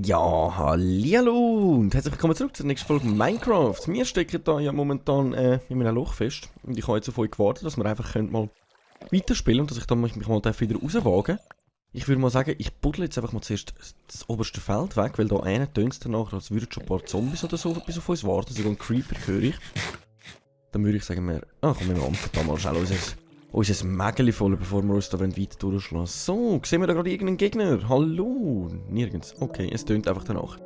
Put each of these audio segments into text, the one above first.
Ja, hallihallo und herzlich willkommen zurück zur nächsten Folge Minecraft. Wir stecken da ja momentan in einem Loch fest und ich habe jetzt auf euch gewartet, dass wir einfach mal weiterspielen und dass ich dann mich mal wieder rauswagen. Ich würde mal sagen, ich buddle jetzt einfach mal zuerst das oberste Feld weg, weil da einer tönt es danach, als würden schon ein paar Zombies oder so bis auf uns warten, sogar ein Creeper höre ich. Dann würde ich sagen, komm, wir mampfen da mal schnell unser Mägeli voll, bevor wir uns da weiter durchschlagen. So, sehen wir da gerade irgendeinen Gegner? Hallo? Nirgends. Okay, es tönt einfach danach.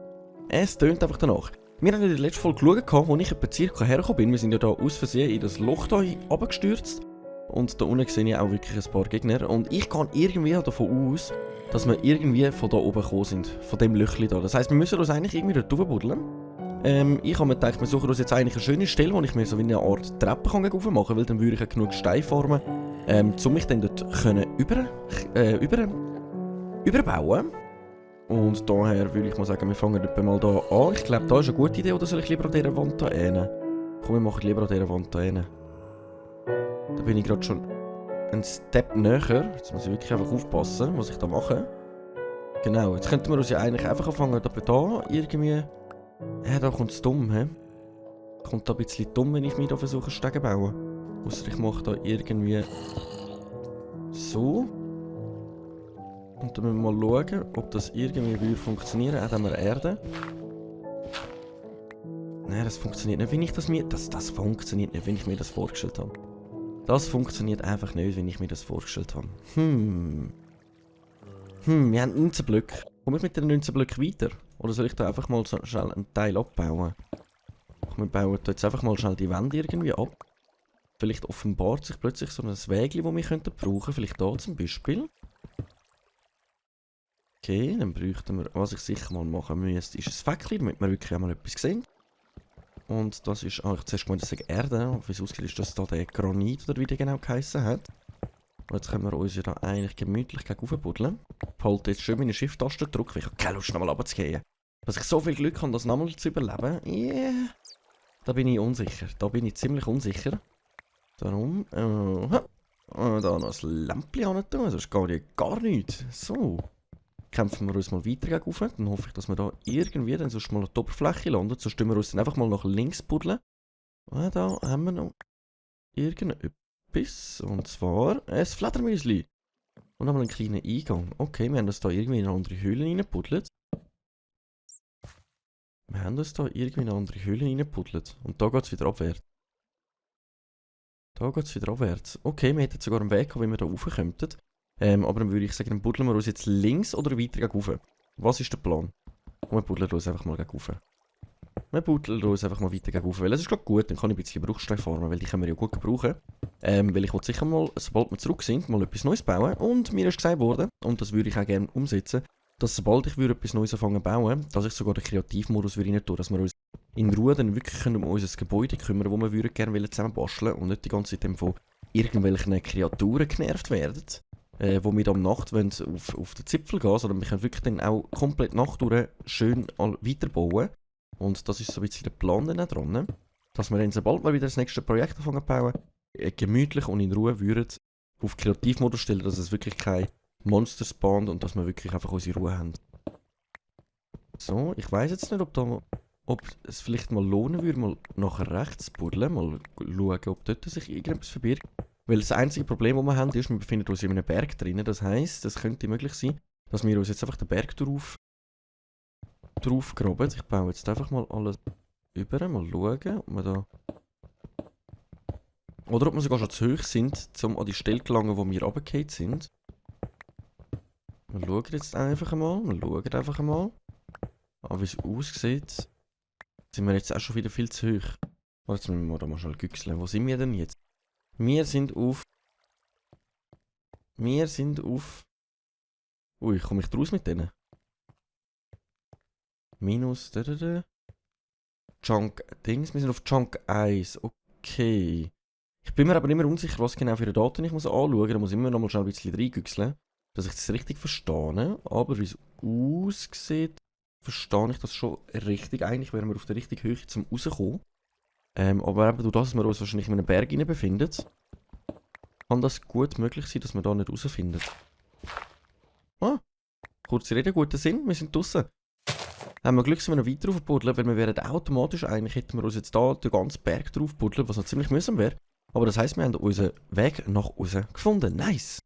Wir haben in der letzten Folge geschaut, wo ich etwa circa hergekommen bin. Wir sind ja da aus Versehen in das Loch da runtergestürzt. Und da unten sehe ich auch wirklich ein paar Gegner. Und ich gehe irgendwie davon aus, dass wir irgendwie von da oben gekommen sind. Von dem Löchli da. Das heisst, wir müssen uns eigentlich irgendwie dort raufbuddeln. Ich habe mir gedacht, wir suchen uns jetzt eigentlich eine schöne Stelle, wo ich mir so wie eine Art Treppe machen kann, weil dann würde ich ja genug Steine formen, um mich dann dort überbauen. Und daher würde ich mal sagen, wir fangen etwa mal da an. Ich glaube, da ist eine gute Idee, oder soll ich lieber an dieser Wand da hin? Komm, wir machen lieber an dieser Wand da hin. Da bin ich gerade schon einen Step näher. Jetzt muss ich wirklich einfach aufpassen, was ich da mache. Genau, jetzt könnten wir uns ja eigentlich einfach anfangen, da irgendwie... Ja, da kommt es dumm, hä? Kommt da ein bisschen dumm, wenn ich mich da versuche, Stege zu bauen. Ausser ich mache da irgendwie... So. Und dann müssen wir mal schauen, ob das irgendwie würde funktionieren. Auch haben wir Erde. Nein, das funktioniert nicht, wenn ich das mir... Das funktioniert nicht, wenn ich mir das vorgestellt habe. Das funktioniert einfach nicht, wenn ich mir das vorgestellt habe. Wir haben 19 Blöcke. Komme ich mit den 19 Blöcken weiter? Oder soll ich da einfach mal so schnell einen Teil abbauen? Wir bauen da jetzt einfach mal schnell die Wände irgendwie ab. Vielleicht offenbart sich plötzlich so ein Wägli, das wir könnten brauchen. Vielleicht hier zum Beispiel. Okay, dann bräuchten wir, was ich sicher mal machen müsste, ist ein Fäckchen, damit wir wirklich einmal etwas sehen. Und das ist, ich zuerst gemeint, das ist Erde. Wie es aussieht, ist das da der Granit, oder wie der genau geheissen hat. Und jetzt können wir uns ja da eigentlich gemütlich gegen buddeln. Ich halte jetzt schön meine Shift-Taste drücken, weil ich habe keine Lust, nochmal runterzugehen. Dass ich so viel Glück habe, das nochmal zu überleben, da bin ich unsicher. Da bin ich ziemlich unsicher. Darum, da noch ein Lämpchen an tun, sonst geht ja gar nichts. So. Kämpfen wir uns mal weiter gegen rauf. Dann hoffe ich, dass wir da irgendwie dann sonst mal an der Oberfläche landen. Sonst tun wir uns dann einfach mal nach links buddeln. Da haben wir noch irgendetwas. Und zwar ein Fledermäuschen. Und nochmal einen kleinen Eingang. Okay, wir haben das da irgendwie in eine andere Höhle reingebuddelt. Und da geht es wieder abwärts. Okay, wir hätten sogar einen Weg, wie wir da raufkommen. Aber dann würde ich sagen, dann buddeln wir uns jetzt links oder weiter gegen rauf. Was ist der Plan? Und wir buddeln uns einfach mal gegen rauf. Weil es ist gerade gut, dann kann ich ein bisschen Bruchsteine farmen, weil die können wir ja gut gebrauchen. Weil ich will sicher mal, sobald wir zurück sind, mal etwas Neues bauen. Und mir ist gesagt worden, und das würde ich auch gerne umsetzen, dass sobald ich etwas Neues anfangen zu bauen, dass ich sogar den Kreativmodus rein tue, dass wir uns in Ruhe dann wirklich um unser Gebäude kümmern, wo wir gerne zusammen basteln und nicht die ganze Zeit von irgendwelchen Kreaturen genervt werden, wo wir am Nacht auf den Zipfel gehen, sondern wir können wirklich dann auch komplett Nacht durch schön weiterbauen. Und das ist so ein bisschen der Plan dann dran, dass wir dann, sobald wir wieder das nächste Projekt anfangen zu bauen, gemütlich und in Ruhe würden auf Kreativmodus stellen, dass es wirklich kein Monster spawnt und dass wir wirklich einfach unsere Ruhe haben. So, ich weiss jetzt nicht, ob es vielleicht mal lohnen würde, mal nach rechts zu buddeln, mal schauen, ob dort sich irgendetwas verbirgt. Weil das einzige Problem, das wir haben, ist, wir befinden uns in einem Berg drinnen. Das heisst, es könnte möglich sein, dass wir uns jetzt einfach den Berg drauf graben. Ich baue jetzt einfach mal alles über, mal schauen, ob wir da... Oder ob wir sogar schon zu hoch sind, um an die Stelle zu gelangen, wo wir runtergefallen sind. Wir schauen jetzt einfach mal. Aber wie es aussieht, sind wir jetzt auch schon wieder viel zu hoch. Jetzt müssen wir da mal schnell güchseln. Wo sind wir denn jetzt? Wir sind auf... Ui, komme ich raus mit denen? Minus... Chunk Dings. Wir sind auf Chunk 1. Okay. Ich bin mir aber immer unsicher, was genau für Daten ich anschauen muss. Da muss ich immer noch mal schnell ein bisschen reingüchseln, dass ich das richtig verstehe. Aber wie es aussieht, verstehe ich das schon richtig. Eigentlich wären wir auf der richtigen Höhe zum rauskommen. Aber eben durch das, dass wir uns wahrscheinlich in einem Berg rein befinden, kann das gut möglich sein, dass wir da nicht rausfinden. Ah, kurze Rede, guter Sinn, wir sind draussen. Haben wir Glück, sind wir noch weiter raufbuddeln, weil wir wären automatisch, eigentlich hätten wir uns jetzt da den ganzen Berg drauf buddeln, was noch ziemlich mühsam wäre. Aber das heisst, wir haben unseren Weg nach außen gefunden. Nice!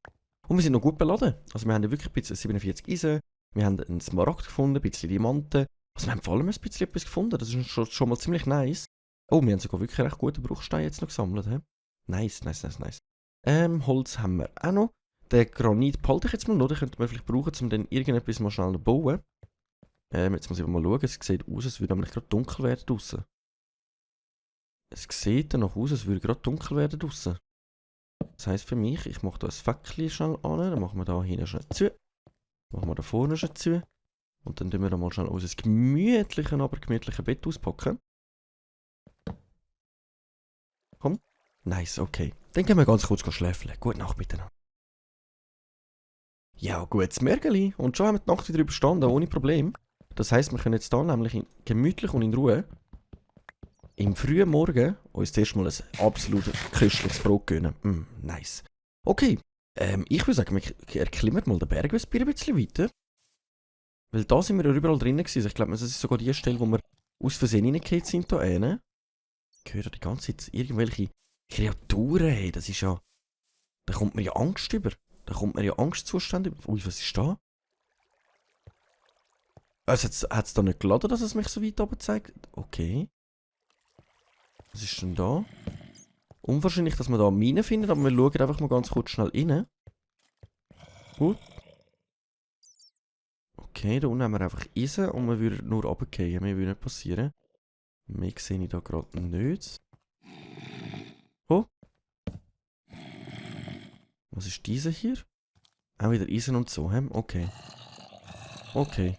Und wir sind noch gut beladen. Also wir haben wirklich ein bisschen 47 Eisen, wir haben einen Smaragd gefunden, ein bisschen Diamanten. Also wir haben vor allem ein bisschen etwas gefunden, das ist schon mal ziemlich nice. Oh, wir haben sogar wirklich recht gute Bruchsteine jetzt noch gesammelt. He? Nice. Holz haben wir auch noch. Den Granit behalte ich jetzt mal noch, den könnten wir vielleicht brauchen, um dann irgendetwas mal schnell zu bauen. Jetzt muss ich mal schauen, es sieht aus, als würde nämlich gerade dunkel werden draussen. Es sieht dann noch aus, als würde gerade dunkel werden draussen. Das heisst für mich, ich mache da ein Fäckchen schnell an, dann machen wir da hinten schnell zu. Machen wir da vorne schon zu. Und dann tun wir da mal schnell unser gemütliche Bett auspacken. Komm. Nice, okay. Dann gehen wir ganz kurz schläfeln. Gute Nacht miteinander. Ja, gutes Märgeli. Und schon haben wir die Nacht wieder überstanden, ohne Problem. Das heisst, wir können jetzt hier nämlich gemütlich und in Ruhe im frühen Morgen uns zuerst mal ein absolut köstliches Brot gönnen. Nice. Okay, ich würde sagen, wir erklimmen mal den Berg ein bisschen weiter. Weil da sind wir ja überall drinnen gewesen. Also ich glaube, das ist sogar die Stelle, wo wir aus Versehen reingefallen sind hier hinten. Ich höre die ganze Zeit irgendwelche Kreaturen. Hey, das ist ja... Da kommt mir ja Angst über. Da kommt mir ja Angstzustände über. Ui, was ist da? Also hat es da nicht geladen, dass es mich so weit oben zeigt? Okay. Was ist denn da? Unwahrscheinlich, dass wir da Minen finden, aber wir schauen einfach mal ganz kurz schnell rein. Gut. Okay, da unten haben wir einfach Eisen und wir würden nur runterfallen. Mehr würde nicht passieren. Mehr sehe ich da gerade nicht. Oh. Was ist diese hier? Auch wieder Eisen und so, hä? Okay. Okay.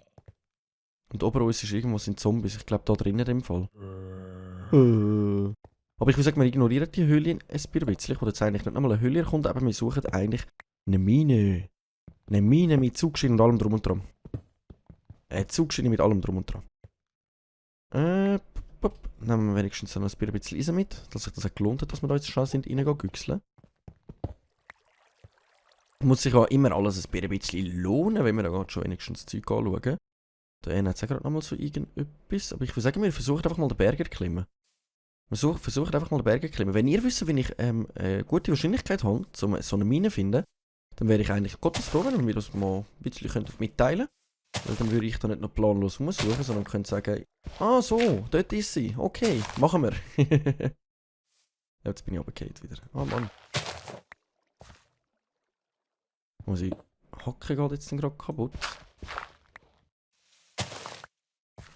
Und ober uns ist irgendwo sind Zombies. Ich glaube da drinnen im Fall. Aber ich würde sagen, wir ignorieren die Höhle ein bisschen. Ich will jetzt eigentlich nicht nochmal eine Höhle erkunden, aber wir suchen eigentlich eine Mine. Eine Mine mit Zugschein und allem drum und dran. Zugschein mit allem drum und dran. Nehmen wir wenigstens noch ein bisschen Eisen mit, dass sich das gelohnt hat, dass wir da jetzt schnell sind, reingehen. Muss sich auch immer alles ein bisschen lohnen, wenn wir da gerade schon wenigstens das Zeug anschauen. Da hat es gerade nochmal so irgendetwas. Aber ich würde sagen, wir versuchen einfach mal den Berg zu klimmen. Wir versuchen einfach mal den Berg zu klimmen. Wenn ihr wisst, wie ich eine gute Wahrscheinlichkeit habe, um so eine Mine zu finden, dann wäre ich eigentlich gottesfroh, wenn ihr mir das mal ein bisschen mitteilen könnt. Weil dann würde ich da nicht noch planlos rumsuchen, sondern könnt sagen, ah so, dort ist sie. Okay, machen wir. Ja, jetzt bin ich runtergefallen wieder. Ah Mann. Unsere Hacke geht jetzt gerade kaputt.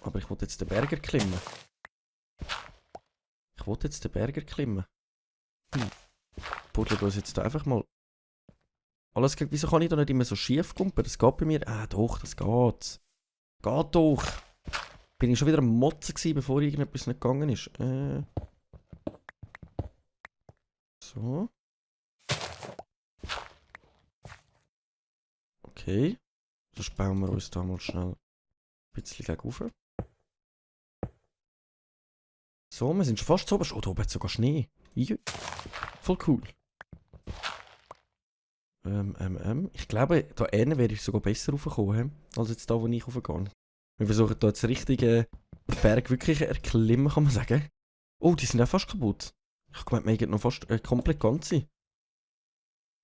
Aber ich wollte jetzt den Berg erklimmen. Buddelt uns jetzt da einfach mal alles. Wieso kann ich da nicht immer so schief kumpen? Das geht bei mir. Ah doch, das geht. Geht doch. Bin ich schon wieder am Motzen gewesen, bevor irgendetwas nicht gegangen ist. So. Okay. Sonst bauen wir uns da mal schnell ein bisschen gegen rauf. So, wir sind schon fast zu oben. Oh, da oben hat es sogar Schnee. Voll cool. Ich glaube, da hinten wäre ich sogar besser raufgekommen, als jetzt da, wo ich raufgehe. Wir versuchen da jetzt richtig den Berg wirklich erklimmen, kann man sagen. Oh, die sind auch fast kaputt. Ich glaube, wir haben noch fast komplett ganze.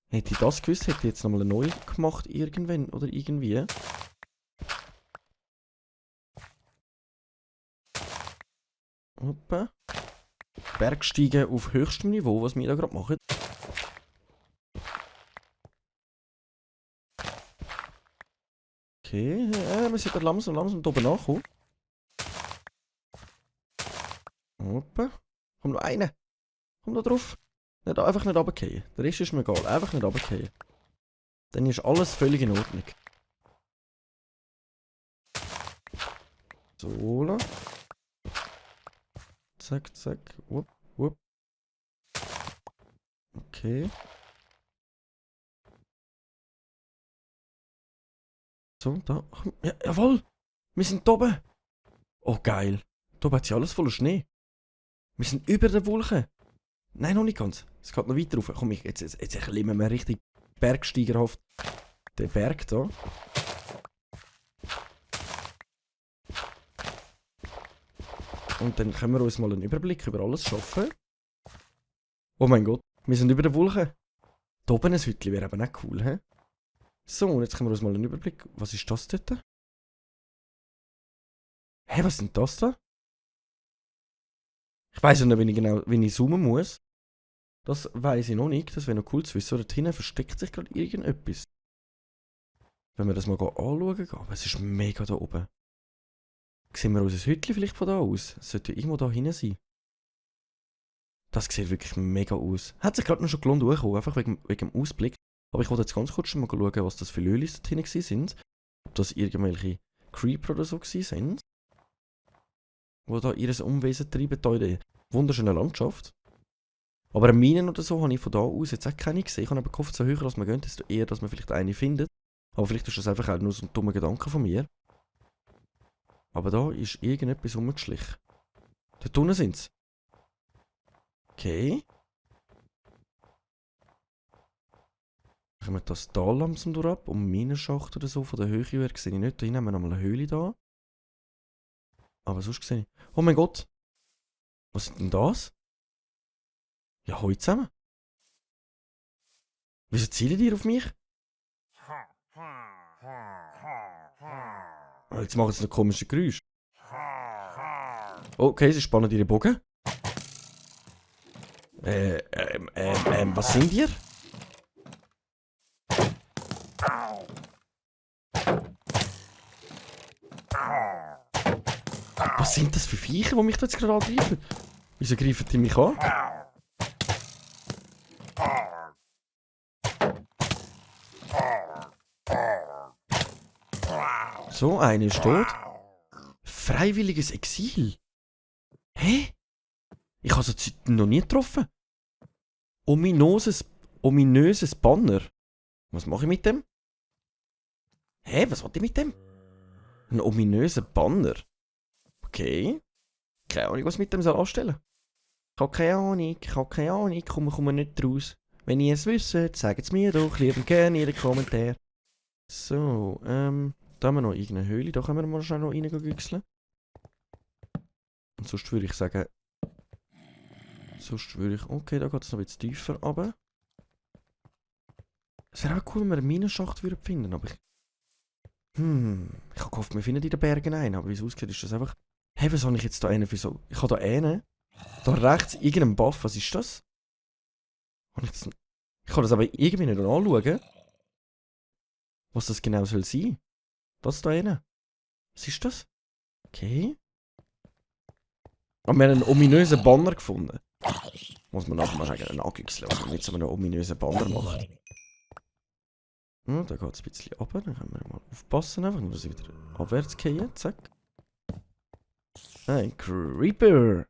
Hätte ich das gewusst, hätte ich jetzt nochmal eine neue gemacht, irgendwann oder irgendwie. Hoppa. Bergsteigen auf höchstem Niveau, was wir da gerade machen. Okay, wir sind da langsam da oben nachkommen. Hoppa. Komm noch einer. Komm da drauf. Einfach nicht runterfallen. Der Rest ist mir egal. Einfach nicht runterfallen. Dann ist alles völlig in Ordnung. So. La. Zack, zack. Wupp, wupp. Okay. So, da. Ja, jawohl! Wir sind da oben! Oh, geil. Da oben hat sie alles voller Schnee. Wir sind über der Wolke. Nein, noch nicht ganz. Es geht noch weiter rauf. Komm, jetzt erklimmen wir richtig bergsteigerhaft den Berg da. Und dann können wir uns mal einen Überblick über alles schaffen. Oh mein Gott, wir sind über der Wolke. Da oben ein Hütchen wäre aber nicht cool, hä? So, und jetzt können wir uns mal einen Überblick. Was ist das dort? Hä, was sind das da? Ich weiss ja nicht, wenn ich zoomen muss. Das weiss ich noch nicht. Das wäre noch cool zu wissen. Dort hinten versteckt sich gerade irgendetwas. Wenn wir das mal anschauen gehen. Aber es ist mega da oben. Sehen wir unser Hütchen vielleicht von da aus? Es sollte irgendwo da hinten sein. Das sieht wirklich mega aus. Hat sich gerade noch schon gelohnt hochkommen, einfach wegen dem Ausblick. Aber ich wollte jetzt ganz kurz schon mal schauen, was das für Lölis dort hinten sind. Ob das irgendwelche Creeper oder so sind. Die da ihr Unwesen treiben, hier in der wunderschönen Landschaft. Aber eine Minen oder so habe ich von da aus jetzt auch keine gesehen. Ich habe aber gehofft, so höher als man geht, desto eher, dass man vielleicht eine findet. Aber vielleicht ist das einfach auch nur so ein dummer Gedanke von mir. Aber da ist irgendetwas rumgeschlichen. Dort unten sind sie. Okay. Machen wir das da langsam durch ab. Um Minenschacht oder so von der Höhe her sehe ich nicht. Da hinten haben wir nochmal eine Höhle da. Aber sonst sehe ich... Oh mein Gott! Was ist denn das? Ja, hoi zusammen. Wieso zielen die auf mich? Oh, jetzt machen sie noch komische Geräusche. Okay, sie spannen ihre Bogen. Was sind ihr? Was sind das für Viecher, die mich da jetzt gerade angreifen? Wieso greifen die mich an? So, eine ist tot. Freiwilliges Exil. Hä? Ich habe so Zeiten noch nie getroffen. Ominöses Banner. Was mache ich mit dem? Hä, was wollte ich mit dem? Ein ominöser Banner. Okay. Keine Ahnung, was ich mit dem anstellen soll. Ich habe keine Ahnung. Ich komme nicht raus. Wenn ihr es wisst, sagt es mir doch lieb und gerne in den Kommentaren. So, da haben wir noch irgendeine Höhle. Da können wir mal schnell noch reingüchseln. Und sonst würde ich sagen... Okay, da geht es noch ein bisschen tiefer runter. Es wäre auch cool, wenn wir einen Minenschacht finden würden, aber ich... Ich habe gehofft, wir finden in den Bergen einen, aber wie es aussieht, ist das einfach... Hey, was habe ich jetzt da einen für so... Ich habe da einen. Da rechts irgendeinen Buff, was ist das? Ich kann das aber irgendwie nicht anschauen. Was das genau soll sein. Das da einen. Was ist das? Okay. Aber wir haben einen ominösen Banner gefunden. Muss man nachher mal sagen, einen angüchseln, was man mit so einem ominösen Banner macht. Da geht es ein bisschen runter, dann können wir mal aufpassen, einfach, dass sie wieder abwärts gehen. Zack. Ein Creeper!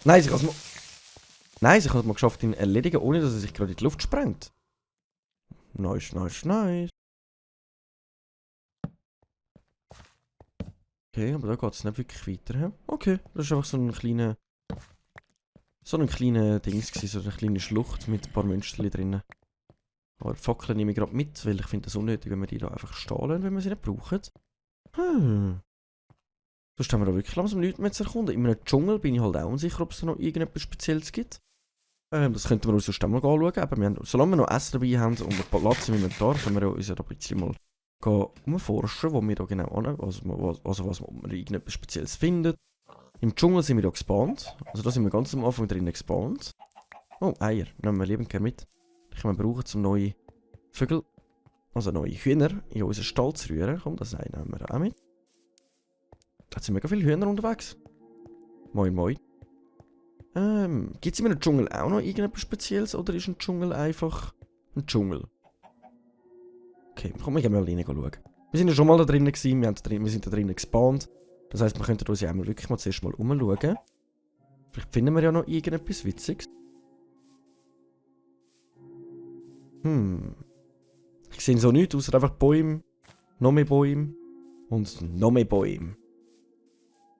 Nice, ich habe es mal geschafft, ihn zu erledigen, ohne dass er sich gerade in die Luft sprengt. Nice. Okay, aber da geht es nicht wirklich weiter. He? Okay, das ist einfach so ein kleiner Dings gewesen, so eine kleine Schlucht mit ein paar Münsterchen drinnen. Aber die Fackeln nehme ich gerade mit, weil ich finde das unnötig, wenn wir die da einfach stehen lassen, wenn wir sie nicht brauchen. Sonst haben wir da wirklich langsam nichts mehr zu erkunden. In einem Dschungel bin ich halt auch unsicher, ob es da noch irgendetwas Spezielles gibt. Das könnten wir uns sonst auch mal anschauen. Aber solange wir noch Essen dabei haben und Platz im Inventar, können wir uns ja da ein bisschen mal umforschen, wo wir da genau an, was wir irgendetwas Spezielles finden. Im Dschungel sind wir da gespawnt. Also da sind wir ganz am Anfang drinnen gespawnt. Oh, Eier. Nehmen wir liebend gerne mit. Die können wir brauchen, um neue Vögel, also neue Hühner in unseren Stall zu rühren. Komm, das nehmen wir auch mit. Da sind mega viele Hühner unterwegs. Moin. Gibt es in einem Dschungel auch noch irgendetwas Spezielles oder ist ein Dschungel einfach ein Dschungel? Okay, komm, wir gehen mal reinschauen. Wir sind ja schon mal da drinnen gewesen, wir sind da drinnen gespawnt. Das heisst, wir könnten uns ja einmal wirklich mal zuerst mal umschauen. Vielleicht finden wir ja noch irgendetwas Witziges. Ich sehe so nichts, außer einfach Bäume, Noch mehr Bäume. Und noch mehr Bäume.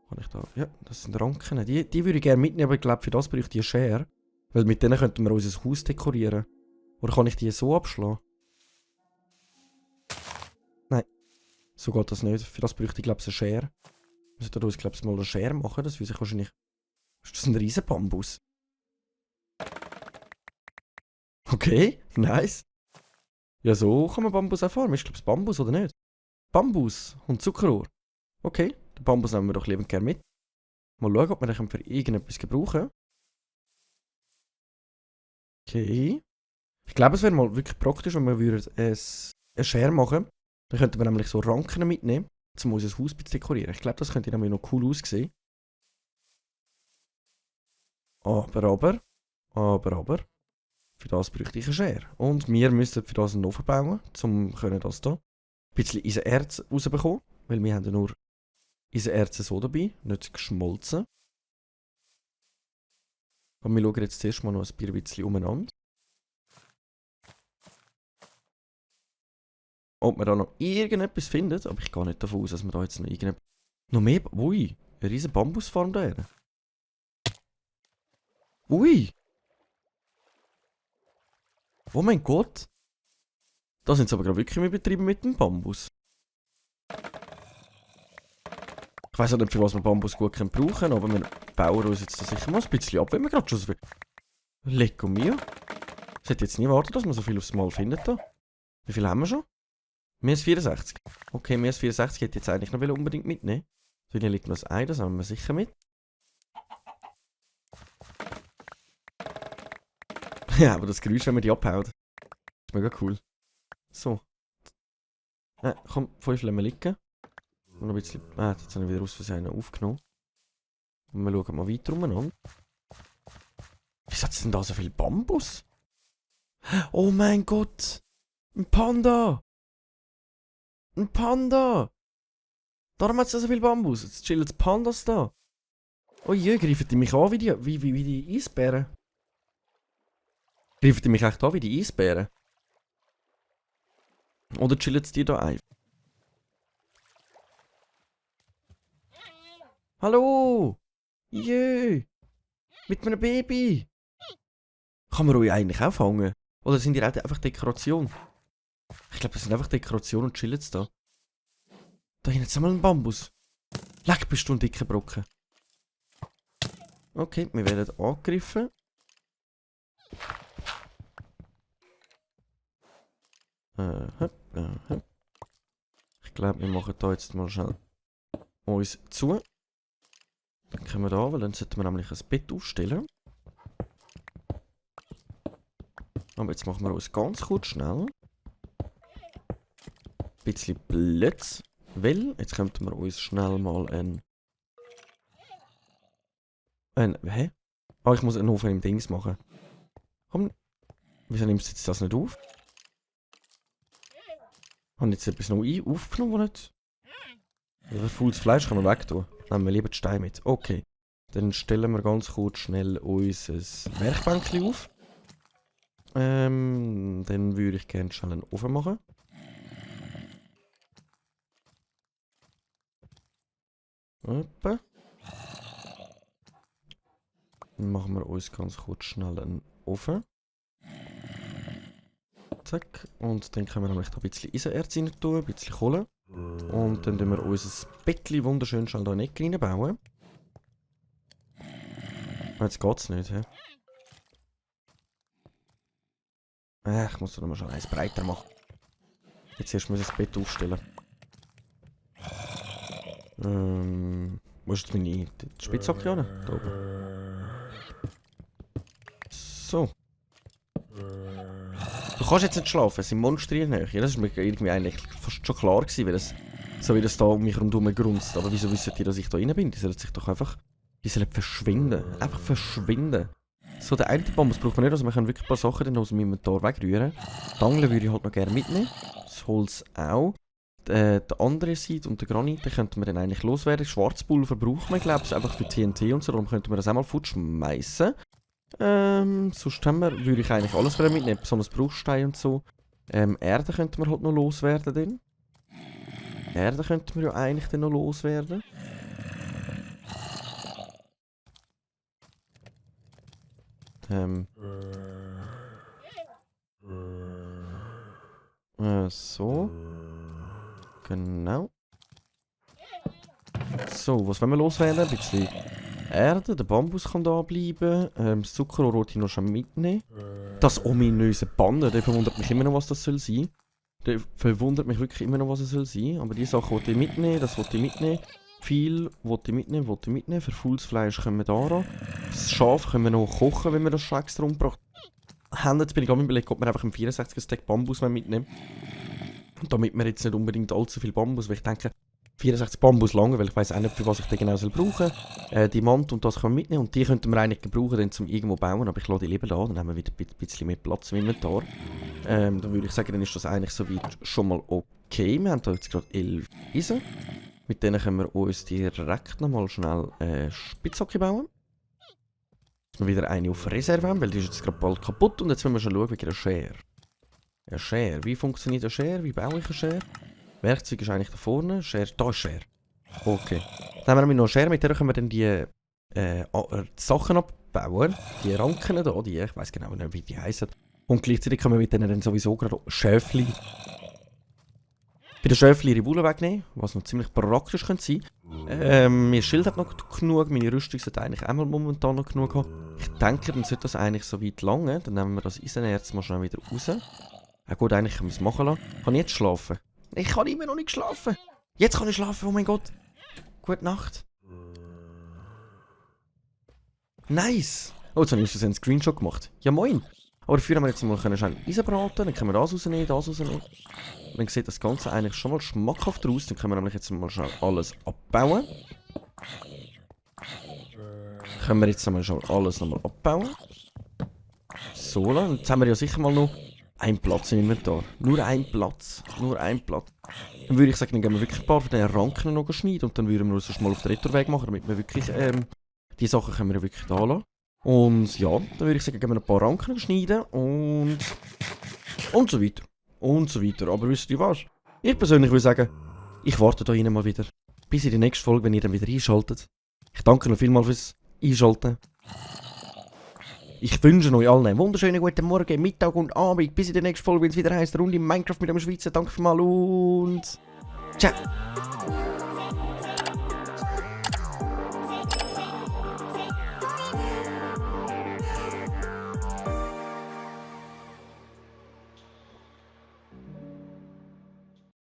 Kann ich da... Ja, das sind Ranken. Die würde ich gerne mitnehmen, aber ich glaube, für das brauche ich die Schere. Weil mit denen könnten wir unser Haus dekorieren. Oder kann ich die so abschlagen? Nein. So geht das nicht. Für das bräuchte ich, glaube ich, eine Schere. Wir sollten uns, glaube ich, mal eine Schere machen. Das würde sich wahrscheinlich... Ist das ein riesen Bambus? Okay, nice. Ja, so kann man Bambus auch farmen. Ist, glaube ich, Bambus, oder nicht? Bambus und Zuckerrohr. Okay, den Bambus nehmen wir doch lieber gerne mit. Mal schauen, ob wir den für irgendetwas gebrauchen. Okay. Ich glaube, es wäre mal wirklich praktisch, wenn wir eine Schere machen. Dann könnten wir nämlich so Ranken mitnehmen, um unser Haus zu dekorieren. Ich glaube, das könnte nämlich noch cool aussehen. Aber. Für das bräuchte ich eine Schere. Und wir müssen für das einen Ofen bauen, um das hier ein bisschen Eisenerz rausbekommen. Weil wir haben ja nur Eisenerz so dabei, nicht geschmolzen. Und wir schauen jetzt zuerst mal noch ein bisschen umeinander. Ob wir da noch irgendetwas finden, aber ich gehe nicht davon aus, dass wir da jetzt noch irgendetwas... Noch mehr... Ui, eine riesen Bambusfarm da. Ui! Oh mein Gott! Da sind sie aber gerade wirklich mehr betrieben mit dem Bambus. Ich weiss auch nicht, für was wir Bambus gut brauchen können, aber wir bauen uns jetzt da sicher mal ein bisschen ab, wenn wir gerade schon so viel... Lecco mio! Ich hätte jetzt nie erwartet, dass wir so viel aufs Mal finden da. Wie viel haben wir schon? Mehr als 64. Okay, mehr als 64 hätte ich jetzt eigentlich noch unbedingt mitnehmen. So, hier liegt noch ein Ei, das haben wir sicher mit. Ja, aber das Geräusch, wenn man die abhaut, ist mega cool. So. Komm, 5 lassen wir liegen. Und noch ein bisschen... jetzt habe ich wieder aus Versehen aufgenommen. Und wir schauen mal weiter umeinander. Wieso hat es denn da so viel Bambus? Oh mein Gott! Ein Panda! Ein Panda! Darum hat es so viel Bambus. Jetzt chillen die Pandas da. Oh je, greifen die mich an wie die Eisbären? Greifen die mich echt an wie die Eisbären? Oder chillen die da einfach? Hallo! Jö! Mit meinem Baby! Kann man euch eigentlich auch fangen? Oder sind die einfach Dekoration? Ich glaube, das sind einfach Dekoration und chillen da. Da hinten ist mal ein Bambus. Leck, bist du ein dicker Brocken. Okay, wir werden angegriffen. Ich glaube, wir machen da jetzt mal schnell uns zu. Dann können wir da, weil dann sollten wir nämlich ein Bett aufstellen. Aber jetzt machen wir uns ganz kurz schnell ein bisschen Platz. Weil, jetzt könnten wir uns schnell mal hä? Ich muss einen Ofen im Dings machen. Komm, wieso nimmst du jetzt das nicht auf? Habe ich jetzt etwas noch aufgenommen, was nicht? Faules Fleisch kann man wegtun. Nehmen wir lieber die Steine mit. Okay. Dann stellen wir ganz kurz schnell unser Werkbänkchen auf. Dann würde ich gerne schnell einen Ofen machen. Dann machen wir uns ganz kurz schnell einen Ofen. Zack. Und dann können wir nämlich da ein bisschen Eisenerz rein tun, ein bisschen Kohle. Und dann tun wir unser Bettchen wunderschön schnell da in die Ecke reinbauen. Jetzt geht's nicht, hä? Ich muss da nochmal schon eins breiter machen. Jetzt erst muss ich das Bett aufstellen. Wo ist jetzt meine Spitzhacke an? Da oben. So. Du kannst jetzt nicht schlafen, es sind Monster in der Nähe. Das ist mir irgendwie eigentlich fast schon klar gewesen, weil es, so wie das da um mich rundherum grunzt. Aber wieso wissen die, dass ich da rein bin? Die sollen sich doch einfach... Die sollen verschwinden. Einfach verschwinden. So, der eine Bambus braucht man nicht, also wir können wirklich ein paar Sachen dann aus dem Inventar wegrühren. Die Angel würde ich halt noch gerne mitnehmen. Das Holz auch. Der andere Seite und der Granit, den könnten wir dann eigentlich loswerden. Schwarzpulver braucht man, glaube ich, einfach für TNT und so. Darum könnten wir das auch mal futschmeissen. Sonst würde ich eigentlich alles mitnehmen, besonders Bruchstein und so. Erde könnten wir halt noch loswerden dann. Erde könnten wir ja eigentlich dann noch loswerden. So. Genau. So, was wollen wir loswerden? Ein bisschen Erde, der Bambus kann da bleiben. Das Zuckerrohr wollte ich noch schon mitnehmen. Das ominöse Banner, der verwundert mich immer noch, was das soll sein. Der verwundert mich wirklich immer noch, was es soll sein. Aber die Sache wollte ich mitnehmen, das wollte ich mitnehmen. Viel wollte ich mitnehmen. Verfaultes Fleisch können wir da ran. Das Schaf können wir noch kochen, wenn wir das schon extra umgebracht haben. Jetzt bin ich gerade überlegt, ob wir einfach einen 64er Stack Bambus mitnehmen. Und damit wir jetzt nicht unbedingt allzu viel Bambus, weil ich denke, 64 Bambus lange, weil ich weiß auch nicht, für was ich den genau brauchen soll. Diamant und das können wir mitnehmen. Und die könnten wir eigentlich gebrauchen, dann zum irgendwo bauen. Aber ich lasse die lieber da, dann haben wir wieder ein bisschen mehr Platz im Inventar. Dann würde ich sagen, dann ist das eigentlich soweit schon mal okay. Wir haben da jetzt gerade 11 Eisen. Mit denen können wir uns direkt nochmal schnell Spitzhacke bauen. Dass wir wieder eine auf Reserve haben, weil die ist jetzt gerade bald kaputt. Und jetzt wollen wir schon schauen wegen der Schere. Eine Schere. Wie funktioniert eine Schere? Wie baue ich eine Schere? Werkzeug ist eigentlich da vorne. Schere. Da ist Schere. Okay. Dann haben wir noch eine Schere, mit der können wir dann die Sachen abbauen. Die Ranken da, die, ich weiß genau nicht, wie die heißen. Und gleichzeitig können wir mit denen dann sowieso gerade Schäfli. Bei den Schäfli ihre Wolle wegnehmen, was noch ziemlich praktisch könnte sein. Mein Schild hat noch genug, meine Rüstung sollte eigentlich einmal momentan noch genug haben. Ich denke, dann sollte das eigentlich so weit lange. Dann nehmen wir das Eisenerz mal schnell wieder raus. Ja gut, eigentlich können wir es machen lassen. Kann ich jetzt schlafen? Ich kann immer noch nicht schlafen. Jetzt kann ich schlafen, oh mein Gott. Gute Nacht. Nice. Oh, jetzt habe ich einen Screenshot gemacht. Ja moin. Aber dafür haben wir jetzt mal schnell Eisen braten. Dann können wir das rausnehmen, das rausnehmen. Dann sieht das Ganze eigentlich schon mal schmackhaft aus. Dann können wir nämlich jetzt mal schnell alles abbauen. Können wir jetzt mal schnell alles nochmal abbauen. So, jetzt haben wir ja sicher mal noch einen Platz im Inventar. Nur ein Platz. Nur ein Platz. Dann würde ich sagen, dann gehen wir wirklich ein paar von diesen Ranken noch schneiden. Und dann würden wir uns mal auf den Retourweg machen, damit wir wirklich, die Sachen können wir wirklich da lassen. Und ja, dann würde ich sagen, gehen wir ein paar Ranken schneiden und so weiter. Und so weiter. Aber wisst ihr was? Ich persönlich würde sagen, ich warte da Ihnen mal wieder. Bis in die nächste Folge, wenn ihr dann wieder einschaltet. Ich danke noch vielmals fürs Einschalten. Ich wünsche euch allen einen wunderschönen guten Morgen, Mittag und Abend. Bis in die nächste Folge, wenn es wieder heisst, Runde Minecraft mit dem Schweizer. Danke vielmals und ciao.